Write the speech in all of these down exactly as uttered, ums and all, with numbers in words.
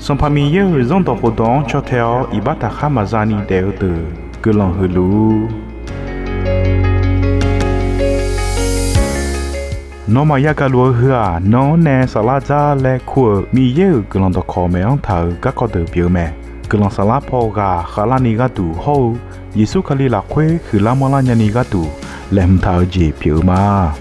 Sanqpaq Miqyaer-euq Zanrdawq khofdawq-anr caw tae-awr iqbax taqkhar maqza ni daef-eu deuq guiqlanq huiq luf-ur. Nawmaf yagaq luf-eu heu-aq, nan-anr nae saflar dzar laer kur-euq Miqyaer-euq guiqlanq dawqkawq maeq-anr taq-euq garkawv deuq pyeuf-eu mae. Guiqlanq saflar paw ghaq khavlarni gharduq hawr-eu Yeqsur Kali lafkhoer huiqlar manrlar nyani gharduq laeqhmq taq-eu jeq pyeuf-eu ma.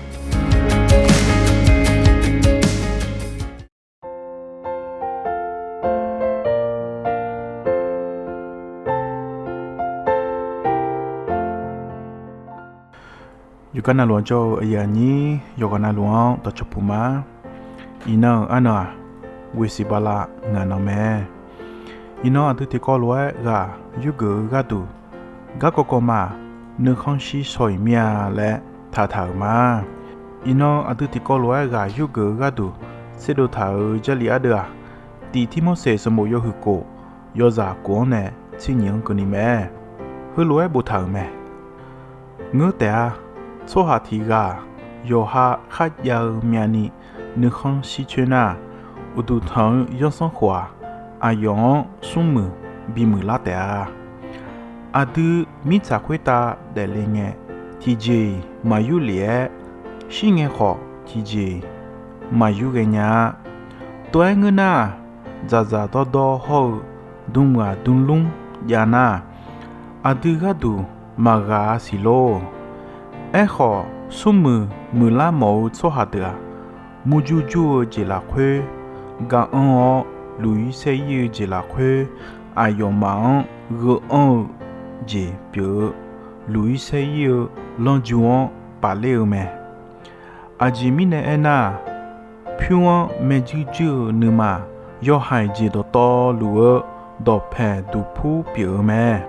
Yawqgar navluf-anr jawr-eu aqyuif aqnyir yawqghaq navluf-anr dawqcawq puq ma. Iqnan-euq arnan-aq, ghoeqsiq bala ngaq nan mae. Iqnan aqdui tiqkawv lof-aer ghaq yurgeuf-eu gharduq, garkawv kawv ma-aq, nuikhanr shir shaw-iq mir-a laer taqtaq-euq ma. Iqnan aqdui tiqkawv lof-aer ghaq yurgeuf-eu gharduq tserdov taq-euq Jarlif ardeuv-aq, Tiq Tirmorseq sanqbof yawhuiq kof, yawzaq kof-anr nae tser nyiq-anr keuvni mae. Heulof-aer boftaq-euq mae. Ngeur taef-a. Tsawrhaq tiq ghaq-aq, yawqha kharjav-eu myavni nuikhanr shircoer nar, uqduq tanq-eu zanrsanrkhof-aq, aqyawf-anr smrmuiq bimuiq lar taef-a. Aqdui mirtsaq khoertav daefle ngae, tiqjeq-iq maqyur lef-aer, shir ngae khawf tiqjeq-iq maqyur ghaenya-a. Tov-aer ngeur nar, dzaqdzaq dawrdawr hawr-eu dmq ghaq dmq lmr jav nar, aqdui gharduq maqghaq-a siq lor. Aerkhawf, smrmuiq muiqlar mawf-eu tsawrhaq deuq-aq, murjur jur-eu jeq lafkhoer gav anr-awr, luq-ir saer-ir-eu jeq lafkhoer aqyawfmaf-anr gheu anr-eu jeq pyeuf-eu, luq-ir saer-ir-eu lanrju-anr pafler-eu mae. Aqjeq mirnae aernar, pyur-anr maerjuir juir-eu nuima-aq, yawhaiq jeq dawqtawvluf-eu dawqpaeq duqpur pyeuf-eu mae.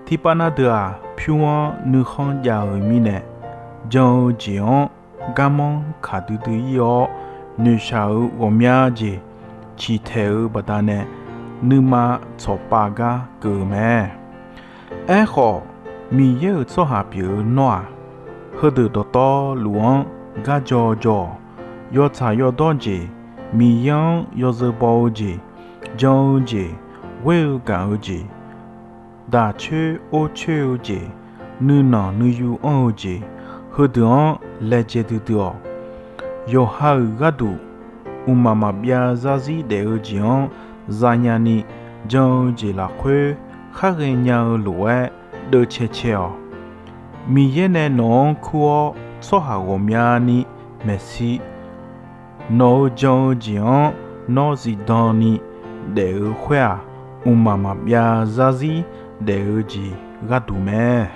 Tiqpav na deuq-aq, pyur-anr nuikhanr jav-euq mirnae, jan-eu jeq-anr garmanr kaq duidui-ir-awr, noeqshaq-euq ghawqmya jeq ciqtaeq-eu baqdanae, nuima tsawqpav gar keuv-eu mae. Aerkhawf, Miqyaer-euq tsawrhaq pyeuf-eu nawr-aq, heudeuq dawqtawvluf-anr gar jaw jaw-awq. Yawtsaq yawdawr jeq, Miqyaer-anr yawzeu baw-eu jeq, jan-eu jeq, ghoer-eu gaq-eu jeq, daq coer or coer-eu jeq, nuinanq nuiyu anr-eu jeq, heudeuq-anr laejae duidui-awq. Yawqha-euq gharduq mqmaq maqbyav zarzir daef-eu jeq-anr zanya ni, jan-eu jeq lafkhoer khar ghaenya-eu lof-aer deuvcae cae-awq. Miqyaer nae nawq-anr kur-awr, tsawrhaq ghawqmyani maeqshi nawq-euq jan-eu jeq-anr nawr zifdan ni daef-eu khoer-aq, mqmaq maqbyav zarzir daef-eu jeq gharduq mae.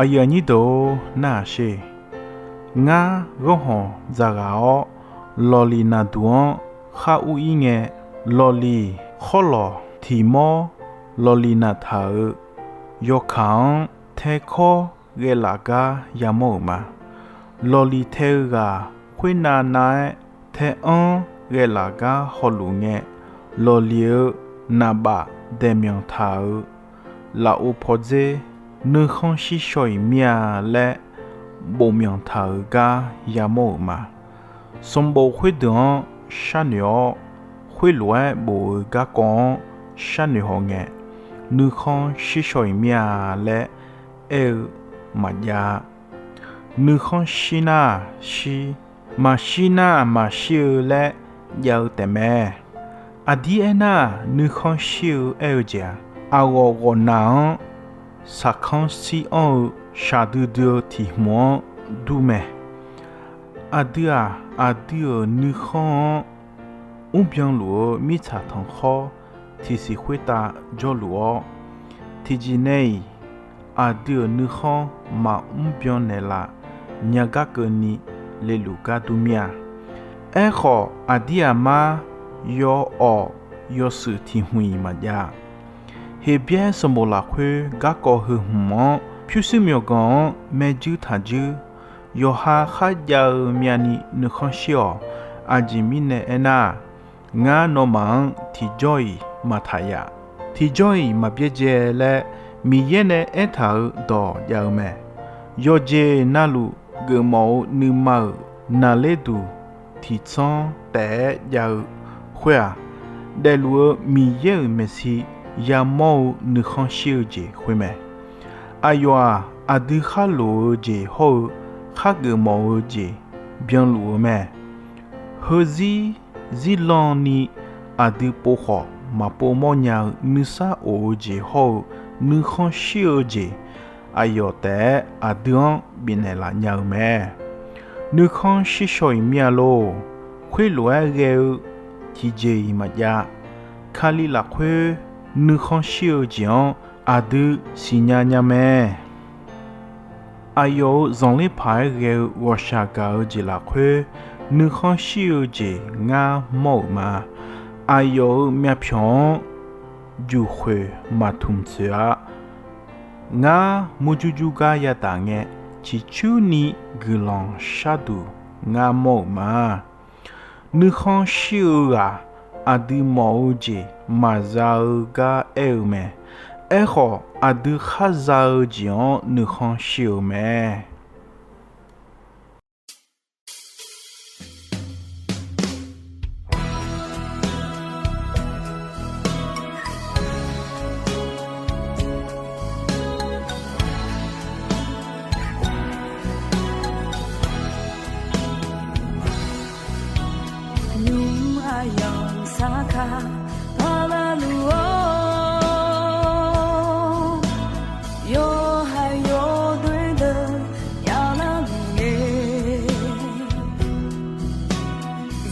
Aqyuif aqnyir deuq-or, narhaq sher. Ngar ghanrhawq dzaqghaq-awr, lawqliq naqduq-anr khar ur-ir ngae, lawqliq khawrlawq tiq mawr lawqliq naqtaq-euq yawkaq-anr taekawr ghaelaf gar yamawr-euq ma. Lawqliq tae-eu ghaq khoernav nav-aer tae-anr ghaelaf gar hawluf ngae, lawqliq-eu naqbaf daeqmyanq taq-euq lafov pawdzer nuikhanr shir shaw-iq mir-a laer bofmyanq taq-euq gar yamawr-euq ma. Sanqbof khoerdeuq-anr sharnoeq-awr, khoerlof-aer bof-eu garkawv-anr sharnoeq hawngae, nuikhanr shir shaw-iq mir-a laer aer-eu maqjav-a. Nuikhanr shir nar-aq shir, maqshir nar-aq maqshir-eu laer jav-eu taefmae. Aqdir aernar-aq, nuikhanr shir-eu aer-eu jeq-aq, aqghawf ghawqnaq-anr saqkanr shir anr-eu shaqdui dui-eu tiq hmq-anr dur mae. Aqdui-aq, aqdui-euq nuikhanr-anr mrbyan luf-eu mirtsaq tanqkhawr tiqsiq khoertav jawrluf-awr, tiqjeq nae-iq aqdui-euq nuikhanr maqmr byan naeqlaf nya gar keuvni leluf gar dur mir-a. Aerkhawf, aqdir aqmar yawawf yawshuif tiq hmq-iq maqjav-a. Heqbyaer sanqbof lafkhoer garkawv heu hmq-anr pyurshuir myawqganq-anr maerjuir taqjuir, yawqha kharjav-eu myavni nuikhanr shir-awq. Aqjeq mirnae aernar-aq, ngar nawmaf-anr tiqjawr-iq maqtaq yaf, tiqjawr-iq maqbyaerdzae laer Miqyaer nae aertaq-euq dawq jav-eu mae. Yawqjeq navluf geufmawf-eu nuima-euq naqler duq tiqtsanr taef-aer jav-eu khoer-aq, daefluf-eu Miqyaer-euq maeqshi yamawr-eu nuikhanr shir-eu jeq khoer mae. Aqyawf-aq, aqdui khar loq-eu jeq hawr-eu khar geufmawf-eu jeq byanluf-eu mae. Heuzir zirlan ni aqdui pov khawf maqpov mawrnya-eu nuisar of-eu jeq hawr-eu nuikhanr shir-eu jeq, aqyawf taef-aer aqdui-anr bifnaeq laf nya-eu mae. Nuikhanr shir shaw-iq mir-a lor. Khoerlof-aer ghae-eu tiqjeq-iq maqjav. Kali lafkhoer nuikhanr shir-eu jeq-anr aqdui siqnya nya mae. Aqyawf-euq zanqler paq-aer ghae-eu ghawqshaq gaq-eu jeq lafkhoer nuikhanr shir-eu jeq ngar mawr-euq ma. Aqyawf-euq myavpyawq-anr juqkhoeq maqtmq tsoeq-a. Ngar murjur jur gar yadaq ngae, ciqcurni guiqlanq sharduq ngar mawr-euq ma. Nuikhanr shir-eu ghaq aqdui mawf-eu jeq maqza-eu gar aer-eu mae. Aerkhawf, aqdui kharza-eu jeq-anr nuikhanr shir-eu mae. Nymr aqyawf-euq sarkar parlar luf-awr, yawhaiq yawdoer deuq javlar luf-eu,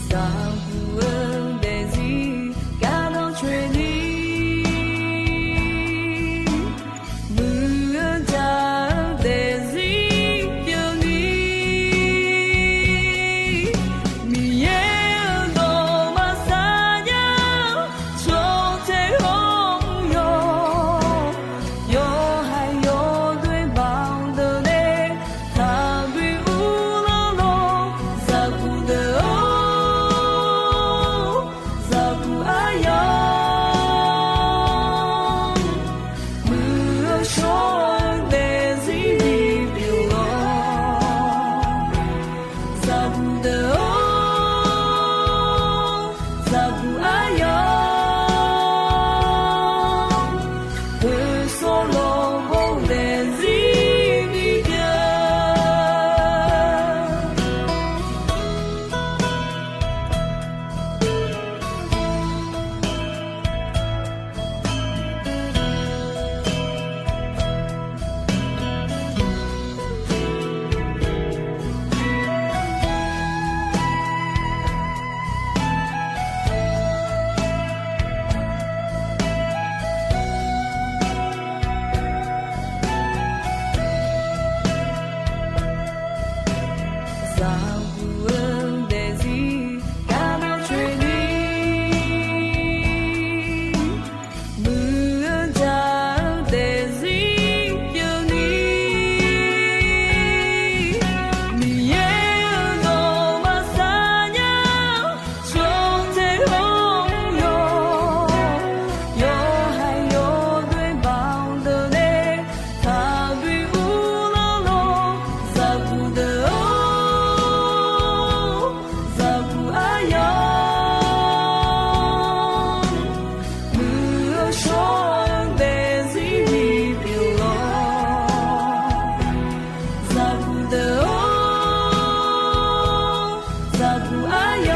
zaqguq-eu daefzir gardanr coeni, muiq-eu jaq-eu daefzir pyeufni, Miqyaer-euq dawq maqsar nya-eu tsawrtae hawr-eu yawq, yawhaiq yawdoer baqdeuq nae taqbi uvlanr lawr, zaqguq deuq-or, zaqguq aryamq, muiq-eu shawr-eu daefzir bipyeuf-awr, zaqguq deuq-or, zaqguq aryamq, poeqsawr lawqbawr daefzir bipyeuf. Zaqguq-eu daefzir gardanr coeni, muiq-eu jaq-eu daefzir pyeufni, Miqyaer-euq dawq maqsar nya-eu tsawrtae hawr-eu yawq, yawhaiq yawdoer baqdeuq nae taqbi uvlanr lawr, zaqguq deuq-or, zaqguq aryamq, muiq-eu shawr-eu daefzir bipyeuf-awr, zaqguq deuq-or, zaqguq aryamq,